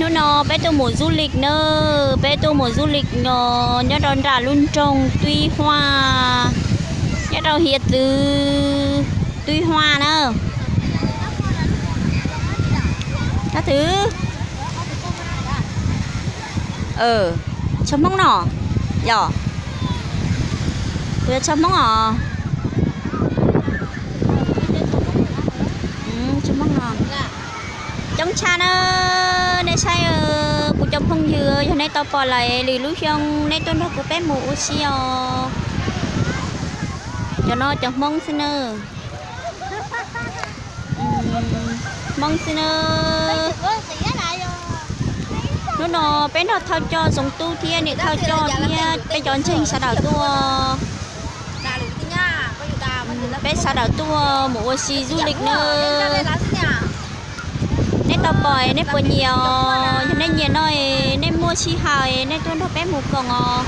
Hnub no peb tuaj mus du lịch na, peb tuaj mus du lịch no nyob rau nram lub nroog Tuy Hoa, nyob rau hiav txwv Tuy Hoa na. Nyob twg? Tshaj Hmoob no yog, kuv yog tshaj Hmoob os. Tshaj Hmoob no coob tshaj na. Nej saib, kuv cov phooj ywg, yog nej tau pom lawm lwm lub xyoo nej tuaj nrog kuv peb mus ua si os. Cov no cov Hmoob xwb na. Hmoob xwb na. Hnub no peb nrog thawj coj Zoov Tub thiab niam thawj coj thiab peb cov ntseeg sawv daws tuaj. Peb sawv daws tuaj mus ua si du lịch na. Nej tau pom nej puas nyiam os? Yog nej nyiam no, nej muaj sij hawm nej tuaj nrog peb mus koom os.